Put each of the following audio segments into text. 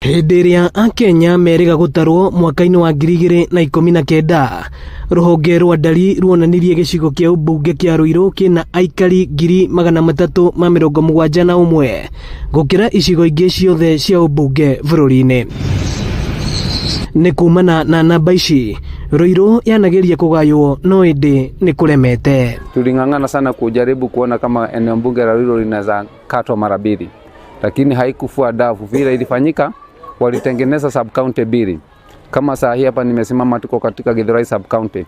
Hĩndĩ ĩrĩa Akenya merĩga gũtarwo mwaka-inĩ wa 2019, rũhonge rwa ndari ruonanirie gĩcigo kĩa ũmbunge kĩa Ruiru kĩna aikari 371,000 gũkĩra icigo ingĩ ciothe cia ũmbunge bũrũri-inĩ. Nĩ kumana na namba ici, Ruiru yanageria kũgaywo no ĩndĩ nĩ kũremete. Tuling'ang'ana sana kujaribu kuona kama eneo bunge la Ruiru linaweza katwa mara mbili, lakini haikufua dafu. Vile ilifanyika, walitengeneza sub county mbili. Kama saa hii hapa nimesimama, tuko katika Githurai sub county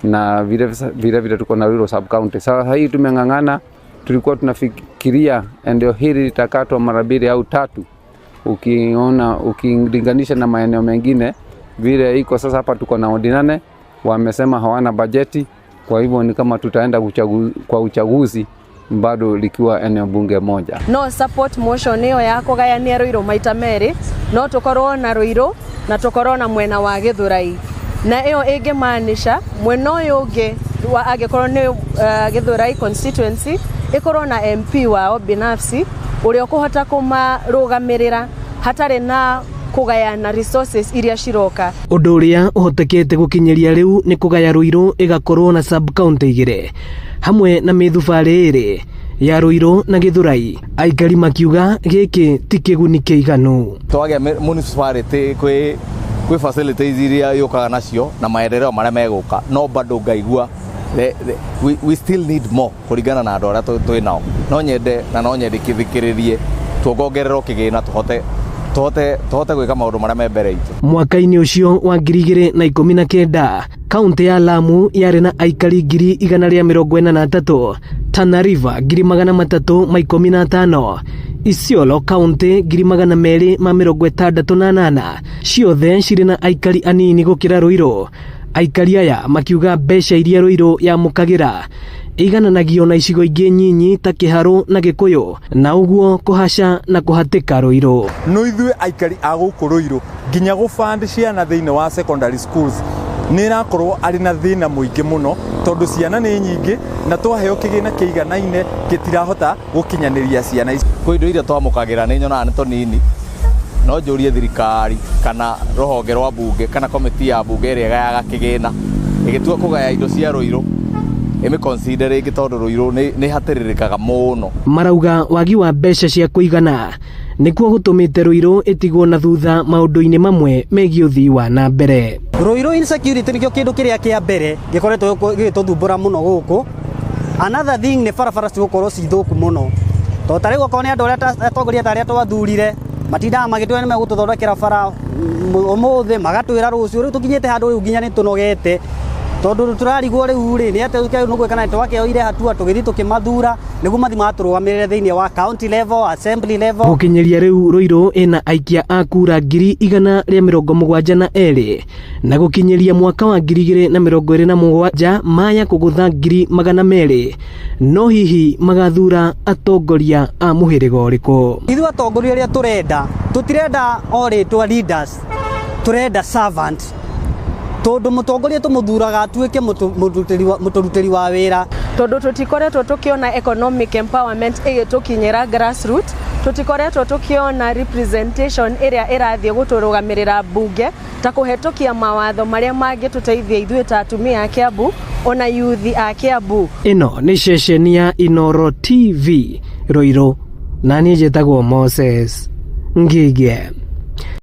na vile vile, vile tuko na Ruiru sub county. Sasa hii tumeng'ang'ana, tulikuwa tunafikiria eneo hili litakatwa mara mbili au tatu, ukiona ukilinganisha na maeneo mengine vile iko sasa. Hapa tuko na wodi 8, wamesema hawana bajeti, kwa hivyo ni kama tutaenda kwa uchaguzi bado likiwa eneo bunge moja. No support motion ĩyo ya kũgayania Ruiru maita merĩ, no tũkorwo na Ruiru na tũkorwo na mwena wa Githurai, na ĩyo ĩngĩmaanisha mwena ũyũ ũngĩ wa angĩkorwo nĩ Githurai constituency ĩkorwo na MP wao binafsi ũrĩa ũkũhota kũmarũgamĩrĩra hatarĩ na kũgayana resources iria ciroka. Ũndũ ũrĩa ũhotekete gũkinyĩria rĩu nĩ kũgaya Ruiru ĩgakorwo na sub county igĩrĩ hamwe na mĩthubarĩ ĩrĩ ya Ruiru na Githurai. Aikari makiuga gĩkĩ ti kĩguni kĩiganu. Twagĩa municipality kwĩ facilities iria yũkaga nacio na maendeleo marĩa megũka, no bado ngaigua we still need more kũringana na andũ arĩa twĩ nao. No nyende na no nyendekithikĩrĩrie tuongongererwo kĩgĩna tũhote gwĩka maũndũ marĩa me mbere itũ. Mwaka-inĩ ũcio wa 2019, kaunti ya Lamu yarĩ na aikari 143,000, Tana River 315,000, Isiolo kaunti 268,000, ciothe cirĩ na aikari anini gũkĩra Ruiru. Aikari aya makiuga mbeca iria Ruiru yamũkagĩra igananagio na icigo ingĩ nyinyi ta Kĩharũ na Gĩkũyũ, na ũguo kũhaca na kũhatĩka Ruiru. No ithuĩ aikari a gũkũ Ruiru, nginya gũband ciana thĩinĩ wa secondary schools nĩ ĩrakorwo arĩ na thĩna mũingĩ mũno, tondũ ciana nĩ nyingĩ na twaheo kĩgĩna kĩiganaine gĩtirahota gũkinyanĩria ciana ici. Kwĩ indo iria twamũkagĩra nĩ nyonaga nĩ tũnini. No njũrie thirikari kana rũhonge rwa bunge kana komiti ya bunge ĩrĩa ĩgayaga kĩgĩna, ĩgĩtua kũgaya indo cia Ruiru, ĩmĩ consider rĩngĩ, tondũ Ruiru nĩ hatĩrĩrĩkaga mũno. Marauga wagi wa mbeca cia kũigana nĩkuo gũtũmĩte Ruiru ĩtigwo na thutha maũndũ-inĩ mamwe megiĩ ũthii wa na mbere. Ruiru insecurity nĩkĩo kĩndũ kĩrĩa kĩa mbere gĩkoretwo gĩgĩtũthumbũra mũno gũkũ. Another thing nĩ barabara cigũkorwo ci thũku mũno, tondũ ta rĩu okorwo nĩ andũ arĩa atongoria ta arĩa twathurire matindaga magĩtwĩra nĩ megũtũthondekera bara ũmũthĩ, magatwĩra rũciũ. Rĩu tũkinyĩte handũ rĩu nginya nĩ tũnogete, tondũ tũrarigwo rĩu rĩ nĩ atĩ nĩ gwĩka, na twakĩoire hatua tũgĩthiĩ tũkĩmathura nĩguo mathiĩ matũrũgamĩrĩre thĩinĩ wa county level, assembly level. Gũkinyĩria rĩu Ruiru ĩna aikia a kura 172,000, na gũkinyĩria mwaka wa 2027 maya kũgũtha 200,000. No hihi magathura atongoria a mũhĩrĩga ũrĩkũ? Ithuĩ atongoria arĩa tũrenda, tũtirenda o rĩtwa leaders, tũrenda servant, tondũ mũtongoria tũmũthuraga atuĩke mũtũrutĩri wa wĩra. Tondũ tũtikoretwo tũkĩona economic empowerment ĩgĩtũkinyĩra grassroot, tũtikoretwo tũkĩona representation ĩrĩa ĩrathiĩ gũtũrũgamĩrĩra mbunge ta kũhetũkia mawatho marĩa mangĩtũteithia ithuĩ ta atumia a Kiambu ona yuthi a Kiambu. Ĩno nĩ ceceni ya Inoro TV Ruiru, na niĩ njĩtagwo Moses Ngige.